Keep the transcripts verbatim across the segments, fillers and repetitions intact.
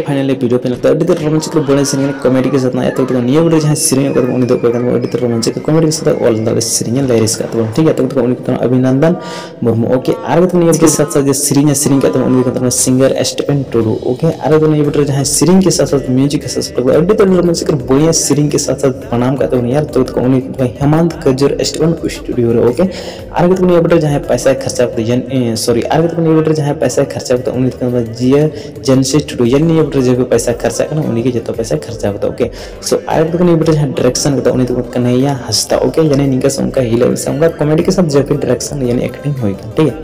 Finally video पे लगता है, ᱟᱹᱰᱤ ᱩᱛᱟᱹᱨ ᱨᱳᱢᱟᱱᱪᱚᱠᱚᱨ ᱵᱚᱲᱮ ᱥᱮᱨᱮᱧ ᱠᱚᱢᱮᱰᱤ ᱠᱮ ᱥᱟᱛᱷ ᱱᱟᱭᱟ ᱛᱚ ᱱᱤᱭᱟᱹ ᱵᱤᱰᱤᱭᱳ ᱡᱟᱦᱟᱸᱭ ᱥᱮᱨᱮᱧ ᱟᱠᱟᱫ ᱵᱚᱱ ᱩᱱᱤ ᱫᱚ ᱚᱠᱚᱭ ᱠᱟᱱᱟ ᱵᱚᱱ? ᱟᱹᱰᱤ ᱩᱛᱟᱹᱨ ᱨᱳᱢᱟᱱᱪᱚᱠᱚᱨ ᱠᱚᱢᱮᱰᱤ ᱠᱮ ᱥᱟᱛᱷ ᱚᱞ ᱫᱟᱲᱮ ᱥᱮᱨᱮᱧ ᱞᱟᱭᱨᱤᱥ ᱟᱠᱟᱫ ᱛᱟᱵᱚᱱ, ᱴᱷᱤᱠ ᱜᱮᱭᱟ᱾ ᱛᱚ ᱚᱱᱤ ᱠᱟᱱᱟ ᱚᱵᱷᱤᱱᱚᱱᱫᱚᱱ ᱢᱩᱨᱢᱩ, ᱳᱠᱮ᱾ ᱟᱨ ᱱᱤᱭᱟᱹ ᱵᱤᱰᱤᱭᱳ ᱥᱟᱛᱷ ᱥᱟᱛᱷ ᱡᱮ ᱥᱮᱨᱮᱧ ᱮ ᱥᱮᱨᱮᱧ ᱟᱠᱟᱫ ᱛᱟᱵᱚᱱ ᱩᱱᱤ ᱫᱚ ᱠᱟᱱᱟ ᱵᱚᱱ ᱥᱤᱝᱜᱟᱨ ᱮᱥᱴᱤᱯᱮᱱ ᱴᱩᱰᱩ, ᱳᱠᱮ᱾ ᱟᱨ ᱱᱤᱭᱟᱹ ᱵᱤᱰᱤᱭᱳ ᱨᱮ ᱡᱟᱦᱟᱸᱭ ᱥᱮᱨᱮᱧ ᱠᱮ ᱥᱟᱛᱷ ᱥᱟᱛᱷ ᱢᱤᱭᱩᱡᱤᱠ ᱠᱮ ᱥᱟᱛᱷ ᱥᱟᱛᱷ ᱟᱹᱰᱤ ᱩᱛᱟᱹᱨ ᱨᱳᱢᱟᱱᱪᱚᱠᱚᱨ ᱵᱚᱭᱮ ᱥᱮᱨᱮᱧ ᱠᱮ ᱥᱟᱛᱷ ᱥᱟᱛᱷ ᱵᱟᱱᱟᱢ ᱟᱠᱟᱫ ᱛᱟᱵᱚᱱ ᱩᱱᱤ ᱫᱚ ᱠᱟᱱᱟ ᱵᱚᱱ ᱦᱮᱢᱟᱱᱛ ᱠᱟᱡᱚᱨ ᱮᱥᱴᱤᱯᱮᱱ ᱥᱴᱩᱰᱤᱭᱳ ᱨᱮ, ᱳᱠᱮ᱾ ᱟᱨ ᱱᱤᱭᱟᱹ ᱵᱤᱰᱤᱭᱳ ᱨᱮ ᱡᱟᱦᱟᱸᱭ ᱯᱚᱭᱥᱟᱭ ᱠᱷᱚᱨᱪᱟ ᱟᱠᱟᱫᱟ, ᱡᱟᱱ-, ᱮ, ᱥᱚᱨᱤ, ᱟᱨ ᱱᱤᱭᱟᱹ ᱵᱤᱰᱤᱭᱳ ᱨᱮ ᱡᱟᱦᱟᱸᱭ ᱯᱚᱭᱥᱟᱭ ᱠᱷᱚᱨᱪᱟ ᱟᱠᱟᱫᱟ ᱩᱱᱤ ᱫᱚ ᱠᱟᱱᱟ ᱵᱚᱱ ᱡᱤᱭᱟ ᱡᱮᱱᱥᱮ ᱴᱩᱰᱩ᱾ ᱡᱟᱱᱤ ᱱᱤᱭᱟᱹ ᱵᱤᱰᱤᱭᱳ ᱨᱮ ᱡᱟᱦᱟᱸᱭ ᱯᱚᱭᱥᱟ ᱠᱷᱚᱨᱪᱟ ᱠᱟᱱᱟ ᱩᱱᱤ ᱜᱮ ᱡᱚᱛᱚ ᱯᱚᱭᱥᱟ ᱠᱷᱚᱨᱪᱟ ᱟᱠᱟᱫᱟ, ᱳᱠᱮ᱾ ᱥᱳ ᱟᱨ ᱱᱤᱭᱟᱹ ᱵᱤᱰᱤᱭᱳ ᱨᱮ ᱡᱟᱦᱟᱸᱭ ᱰᱟᱭᱨᱮᱠᱥᱚᱱ ᱟᱠᱟᱫᱟ ᱩᱱᱤ ᱫᱚ ᱠᱟᱱᱟ ᱠᱟᱱᱦᱮᱭᱟ ᱦᱟᱸᱥᱫᱟ, ᱳᱠᱮ᱾ ᱡᱟᱱᱤ ᱱᱤᱝᱠᱟ ᱥᱮ ᱚᱱᱠᱟ ᱦᱤᱞᱟᱹ ᱥᱮ ᱚᱱᱠᱟ ᱠᱚᱢᱮᱰᱤ ᱠᱮ ᱥᱟᱛᱷ ᱡᱟᱦᱟᱸ ᱰᱟᱭᱨᱮᱠᱥᱚᱱ ᱡᱟᱱᱤ ᱮᱠᱴᱤᱝ ᱦᱩᱭ ᱠᱟᱱᱟ, ᱴᱷᱤᱠ ᱜᱮᱭᱟ᱾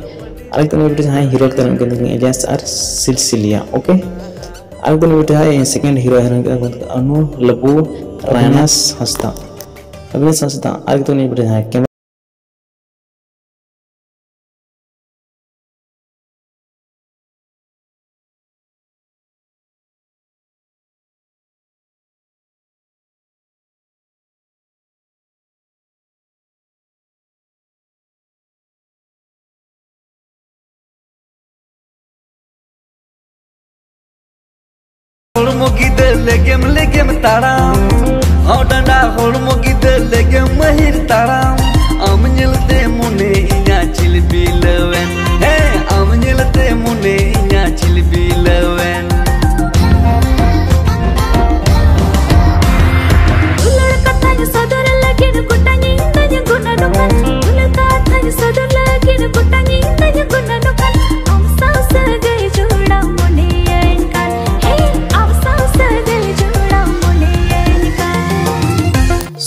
ᱟᱨ ᱱᱤᱭᱟᱹ ᱵᱤᱰᱤᱭᱳ ᱨᱮ ᱡᱟᱦᱟᱸᱭ ᱦᱤᱨᱳ ᱟᱠᱟᱫᱟ ᱩᱱᱠᱤᱱ ᱫᱚ ᱠᱟᱱᱟ ᱮᱞᱤᱭᱟᱥ ᱟᱨ ᱥᱤᱞᱥᱤᱞᱤᱭᱟ, ᱳᱠᱮ᱾ ᱟᱨ ᱱᱤᱭᱟᱹ ᱵᱤᱰᱤᱭᱳ ᱨᱮ ᱡᱟᱦᱟᱸᱭ ᱥᱮᱠᱮᱱᱰ ᱦᱤᱨᱳ ᱦᱤᱨᱳᱭᱤᱱ ᱠᱟᱱᱟ ᱠᱤᱱ ᱫᱚ ᱠᱟᱱᱟ ᱚᱱᱩ ᱞᱟᱵᱩ ᱨᱟᱭᱱᱟᱥ ᱦᱟᱸᱥᱫᱟ᱾ ᱚᱵᱷᱤᱱᱟᱥ ᱦᱟᱸᱥᱫᱟ᱾ ᱟᱨ ᱱᱤᱭᱟᱹ ᱵᱤᱰᱤᱭᱳ ᱨᱮ ᱡᱟᱦᱟᱸᱭ ᱠᱮᱢᱮᱨᱟ ᱦᱚᱲᱢᱚ ᱜᱤᱫᱟᱹᱨ ᱞᱮᱜᱮᱢ ᱞᱮᱜᱮᱢ ᱛᱟᱲᱟᱢ, ᱦᱚ ᱰᱟᱸᱰᱟ ᱦᱚᱲᱢᱚ ᱜᱤᱫᱟᱹᱨ ᱞᱮᱜᱮᱢ ᱢᱟᱹᱦᱤᱨ ᱛᱟᱲᱟᱢ᱾ ᱟᱢ ᱧᱮᱞᱛᱮ ᱢᱚᱱᱮ ᱤᱧᱟᱹᱜ ᱪᱤᱞᱵᱤᱞᱟᱹᱣᱮᱱ, ᱦᱮᱸ, ᱟᱢ ᱧᱮᱞᱛᱮ ᱢᱚᱱᱮ ᱤᱧᱟᱹᱜ ᱪᱤᱞᱵᱤᱞᱟᱹᱣᱮᱱ᱾ ᱫᱩᱞᱟᱹᱲ ᱠᱟᱛᱷᱟᱧ ᱥᱚᱫᱚᱨ ᱞᱟᱹᱜᱤᱫ ᱜᱚᱴᱟ ᱧᱤᱫᱟᱹᱧ ᱜᱩᱱᱟᱹᱱᱚᱜ ᱠᱟᱱ᱾ ᱫᱩᱞᱟᱹᱲ ᱠᱟᱛᱷᱟᱧ ᱥᱚᱫᱚᱨ ᱞᱟᱹᱜᱤᱫ ᱜᱚᱴᱟ ᱧᱤᱫᱟᱹᱧ ᱜᱩᱱᱟᱹᱱᱚᱜ ᱠᱟᱱ᱾ ᱟᱢ ᱥᱟᱶ ᱥᱟᱹᱜᱟᱹᱭ ᱡᱚᱲᱟᱣ ᱢᱚᱱᱮᱭᱟᱹᱧ ᱠᱟᱱ᱾ ᱦᱮᱸ, ᱟᱢ ᱥᱟᱶ ᱥᱟᱹᱜᱟᱹᱭ ᱡᱚᱲᱟᱣ ᱢᱚᱱᱮᱭᱟᱹᱧ ᱠᱟᱱ᱾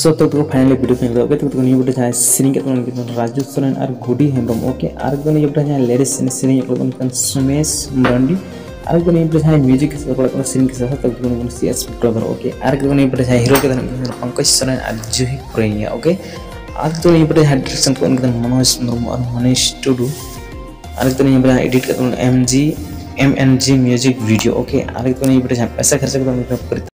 ᱥᱳ ᱛᱚ ᱛᱚ ᱯᱷᱟᱭᱱᱟᱞᱤ ᱵᱷᱤᱰᱤᱭᱳ ᱯᱮ ᱧᱮᱞ ᱠᱮᱫᱟ, ᱳᱠᱮ᱾ ᱛᱚ ᱱᱤᱭᱟᱹ ᱵᱷᱤᱰᱤᱭᱳ ᱡᱟᱦᱟᱸᱭ ᱥᱮᱨᱮᱧ ᱠᱟᱜ ᱛᱟᱵᱚᱱᱟ ᱩᱱᱤ ᱫᱚ ᱨᱟᱡᱩ ᱥᱚᱨᱮᱱ ᱟᱨ ᱜᱩᱰᱤ ᱦᱮᱢᱵᱨᱚᱢ, ᱳᱠᱮ᱾ ᱟᱨ ᱱᱤᱭᱟᱹ ᱵᱷᱤᱰᱤᱭᱳ ᱡᱟᱦᱟᱸᱭ ᱞᱤᱨᱤᱠᱥ ᱥᱮᱨᱮᱧ ᱥᱮᱨᱮᱧ ᱠᱟᱜ ᱛᱟᱵᱚᱱᱟ ᱩᱱᱤ ᱫᱚ ᱥᱩᱢᱮᱥ ᱢᱟᱨᱟᱱᱰᱤ᱾ ᱟᱨ ᱱᱤᱭᱟᱹ ᱵᱷᱤᱰᱤᱭᱳ ᱡᱟᱦᱟᱸᱭ ᱢᱤᱭᱩᱡᱤᱠ ᱥᱮᱨᱮᱧ ᱠᱟᱜ ᱛᱟᱵᱚᱱᱟ ᱩᱱᱤ ᱫᱚ ᱥᱤ ᱮᱥ ᱵᱞᱚᱜᱟᱨ, ᱳᱠᱮ᱾ ᱟᱨ ᱱᱤᱭᱟᱹ ᱵᱷᱤᱰᱤᱭᱳ ᱡᱟᱦᱟᱸᱭ ᱦᱤᱨᱳ ᱠᱟᱫᱟ ᱩᱱᱤ ᱫᱚ ᱯᱚᱝᱠᱚᱡᱽ ᱥᱚᱨᱮᱱ ᱟᱨ ᱡᱩᱦᱤ ᱯᱩᱨᱟᱹᱭᱱᱤᱭᱟ, ᱳᱠᱮ᱾ ᱟᱨ ᱱᱤᱭᱟᱹ ᱵᱷᱤᱰᱤᱭᱳ ᱡᱟᱦᱟᱸᱭ ᱰᱤᱨᱮᱠᱥᱚᱱ ᱠᱟᱫᱟ ᱩᱱᱤ ᱫᱚ ᱢᱚᱱᱳᱡᱽ ᱢᱩᱨᱢᱩ ᱟᱨ ᱢᱚᱱᱤᱥ ᱴᱩᱰᱩ᱾ ᱟᱨ ᱱᱤᱭᱟᱹ ᱵᱷᱤᱰᱤᱭᱳ ᱡᱟᱦᱟᱸᱭ ᱮᱰᱤᱴ ᱠᱟᱫᱟ ᱩᱱᱤ ᱫᱚ ᱮᱢ ᱡᱤ, ᱮᱢ ᱮᱱ ᱡᱤ ᱢᱤᱭᱩᱡᱤᱠ ᱵᱷᱤᱰᱤᱭᱳ, ᱳᱠᱮ᱾ ᱟᱨ ᱱᱤᱭᱟᱹ ᱵᱷᱤᱰᱤᱭᱳ ᱡᱟᱦᱟᱸᱭ ᱯᱚᱭᱥᱟ ᱠᱷᱚᱨᱪᱟ ᱠᱟᱫᱟ ᱩᱱᱤ ᱫᱚ ᱯᱨᱤᱛ-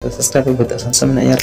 Subscribe ᱵᱮᱛᱟ ᱥᱟᱱᱥᱟ ᱢᱮᱱᱟᱜ ᱭᱟᱨ᱾